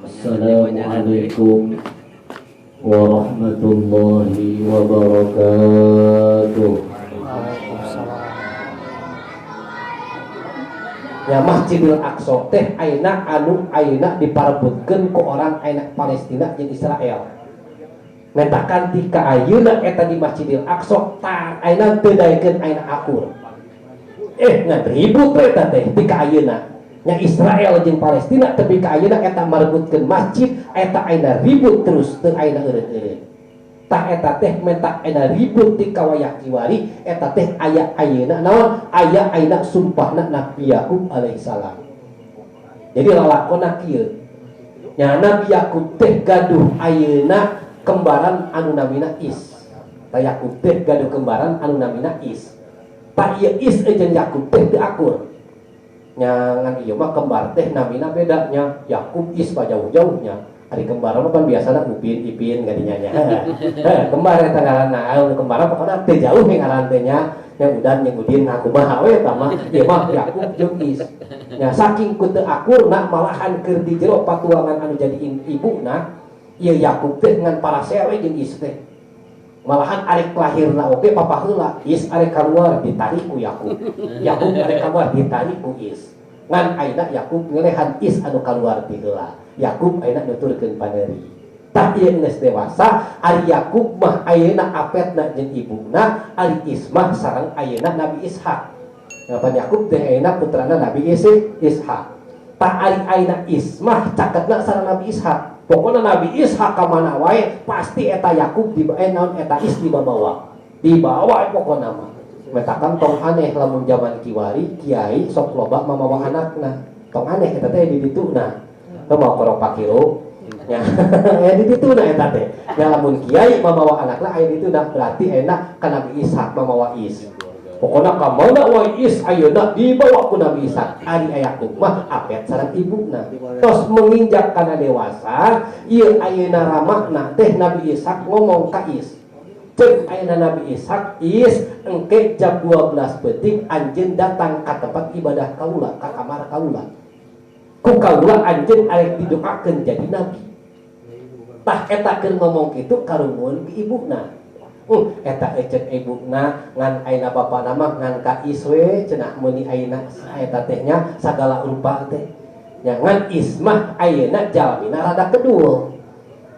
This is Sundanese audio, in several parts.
Assalamualaikum warahmatullahi wabarakatuh. Waalaikumsalam. Ya, Masjidil Aqsa teh ayeuna anu ayeuna diparebutkeun ku orang ayeuna Palestina jeung Israel. Metakan tika ayeuna eta di Masjidil Aqsa tar ayeuna teu daekeun ayeuna akur. Ngan ribut we eta teh tika ayeuna. Nya Israel jeung Palestina tepi ka ayeuna eta marebutkeun masjid eta ayeuna ribut terus teu ayeuna eureun-eureun. Tah eta teh menta ayeuna ribut ti kawayah kiwari eta teh aya ayeuna naon aya ayeuna sumpahna Nabi Yakub alaihissalam. Jadi lalakona kieu. Nya Nabi Yakub teh gaduh ayeuna kembaran anu namina Is. Tah Yakub teh gaduh kembaran anu namina Is. Tah ieu Is jeung Yakub teh teu akur. Nya ngan ieu mah kembar teh namina beda nya Yakub Is mah jauh-jauhnya. Ari kembar mah kan biasana Upin Ipin gadinya nya. Heh, kembar eta ngaranna, anu kembar pokona teu jauh we ngaran teh nya. Nya Udan jeung Udin kumaha we eta mah. Ieu mah Yakub jeung Is. Nya saking ku teu akurna malahan keur di jero patuangan anu jadi ibuna, ieu Yakub teh ngan parasea we jeung Is teh. Malahan arek lahirna oge papa heula, Is arek kaluar ditarik ku Yakub. Yakub arek kaluar ditarik ku Is. Ngan ayeuna Yakub ngelehan Is anu kaluar ti heula. Yakub ayeuna nuturkeun paneri. Tah ieu geus dewasa, ari Yakub mah ayeuna apetna jeung ibuna, ari Is mah sareng ayeuna Nabi Ishak. Ngapan Yakub teh ayeuna putrana Nabi Ishak. Tah ari ayeuna Is mah caketna sareng Nabi Ishak. Pokona Nabi Ishak ka mana wae pasti eta Yakub di naon eta Is dibawa. Dibawa pokona mah. Metakan tong aneh lamun zaman kiwari kiai sok loba mamawa anakna. Tong aneh eta teh di dituna. Teu mau korok pakiro. Nya, ya di dituna eta teh. Nya lamun kiai mamawa anakna aya di dituna berarti enak ka Nabi Ishak mamawa Is. Pokona ka mana wae Is ayeuna dibawa ku Nabi Ishak. Ari Yakub mah apet sareng ibuna. Tos menginjak kana dewasa, ieu ayeuna ramahna teh Nabi Ishak ngomong ka Is. Ceuk ayeuna Nabi Ishak, Is engke jam 12 peuting anjeun datang ka tempat ibadah kaula, ka kamar kaula. Ku kaula anjeun arek didoakeun jadi nabi. Tah eta keur ngomong kitu karungun ke ibuna. Eta eceuk ibuna ngan ayeuna bapana mah ngan ka Is we cenah meuni ayeuna eta teh nya sagala rupa teh. Nya ngan Is mah ayeuna jalmina rada kedul.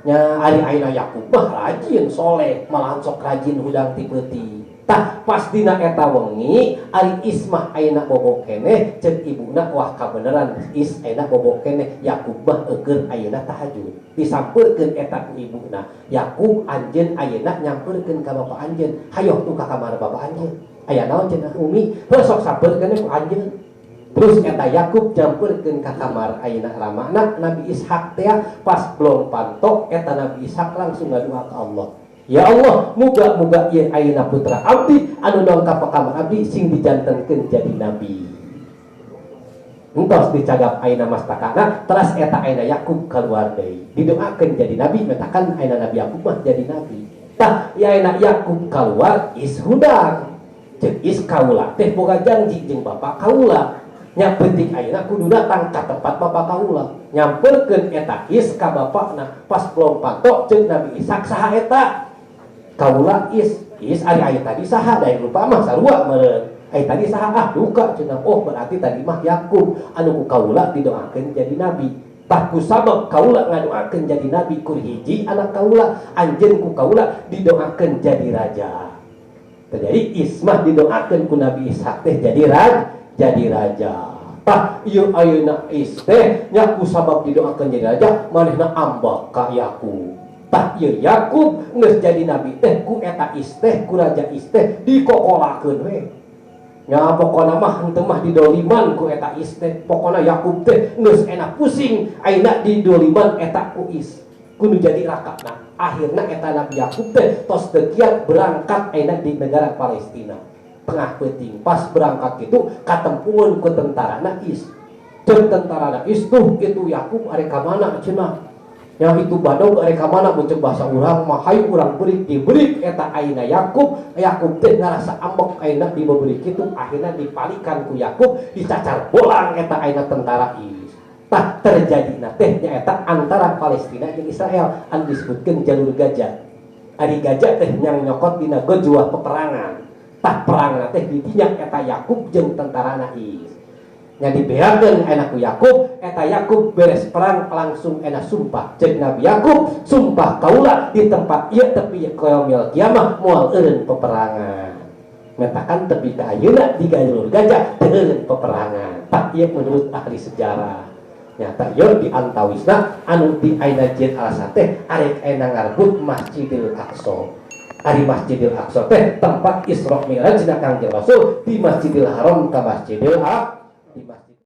Nya ari ayeuna Yakub mah rajin soleh, malahan sok rajin hudang ti peuting. Tah pas dina eta wengi ari Is mah ayeuna bobo keneh ceuk ibuna wah kabeneran Is ayeuna bobo keneh Yakub mah eukeun ayeuna tahajud. Disampeurkeun eta ku ibuna. Yakub anjeun ayeuna nyampeurkeun ka bapa anjeun. Hayoh tuh ka kamar bapa anjeun. Aya naon cenah Umi? Heuh sok sampeurkeun ku anjeun. Terus eta Yakub nyampeurkeun ka kamar ayeuna ramana Nabi Ishak teh pas blong pantok eta Nabi Ishak langsung ngadua ka Allah. Ya Allah, muga-muga ieu ayeuna putra abdi anu dongkap ka kamar abdi sing dijantenkeun jadi nabi. Entos dicagap ayeuna mastakana, teras eta ayeuna Yakub kaluar deui. Didoakeun jadi nabi, metakan ayeuna Nabi Yakub mah jadi nabi. Tah, ieu ayeuna Yakub kaluar Is hudang. Ceuk Is kaula teh boga janji jeung bapa kaula. Nya penting ayeuna kudu datang ka tempat bapa kaula. Nyamperkeun eta Is ka bapakna pas belum pantok ceuk Nabi Ishak saha eta? Kaula Is. Is ari aya tadi saha da lupa mah sarua meureun. Ai tadi saha ah duka cenah. Oh berarti tadi mah Yakub anu ku kaula didoakeun jadi nabi. Tah ku sabab kaula ngadoakeun jadi nabi kur hiji anak kaula anjeun ku kaula didoakeun jadi raja. Jadi Is mah didoakeun ku Nabi Ishak teh jadi raja. Tah ieu ayeuna Is teh nya ku sabab didoakeun jadi raja manehna ambek ka Yakub. Tah ieu Yakub geus jadi nabi teh ku eta Is teh ku raja Is teh dikokolakeun we. Nya pokona mah henteu mah didoliman ku eta Is teh. Pokona Yakub teh geus enak pusing ayeuna didoliman eta ku Is. Kudu jadi rakatna. Akhirna eta Nabi Yakub teh tos teu kiat berangkat ayeuna di negara Palestina. Tengah peuting pas berangkat itu katempuan ku tentarana Is. Ceuk tentarana Is tuh itu Yakub arek ka mana cenah. Yang itu badog arek ka mana mun ceuk bahasa urang mah hayu urang beurik dibeurik eta ayeuna Yakub. Yakub teh ngarasa ambek ayeuna dibeurik kitu akhirna dipalikan ku Yakub dicacar bolang eta ayeuna tentara Is. Tah, terjadi teh nyaeta antara Palestina jeung Israel anu disebutkeun jalur Gaza. Ari Gaza teh yang nyokot dina gojwah, peperangan. Tah, perang teh di dinya eta Yakub jeung tentarana is nya dibeakeun enak ku Yakub. Eta Yakub beres perang langsung enak sumpah. Cek Nabi Yakub, "Sumpah kaula di tempat ieu tepi ka yaumil kiamah moal eureun peperangan." Metakan tepi ka ayeuna di jalur Gaza teu eureun peperangan. Tah, ieu menurut ahli sejarah nyata ieu di antawisna anu di ayeuna jieun alasan teh arek ayeuna ngarebut Masjidil Aqsa. Ari Masjidil Aqsa teh tempat Isra Mi'raj Kangjeng Rasul di Masjidil Haram ka Masjidil Aqsa, di Masjid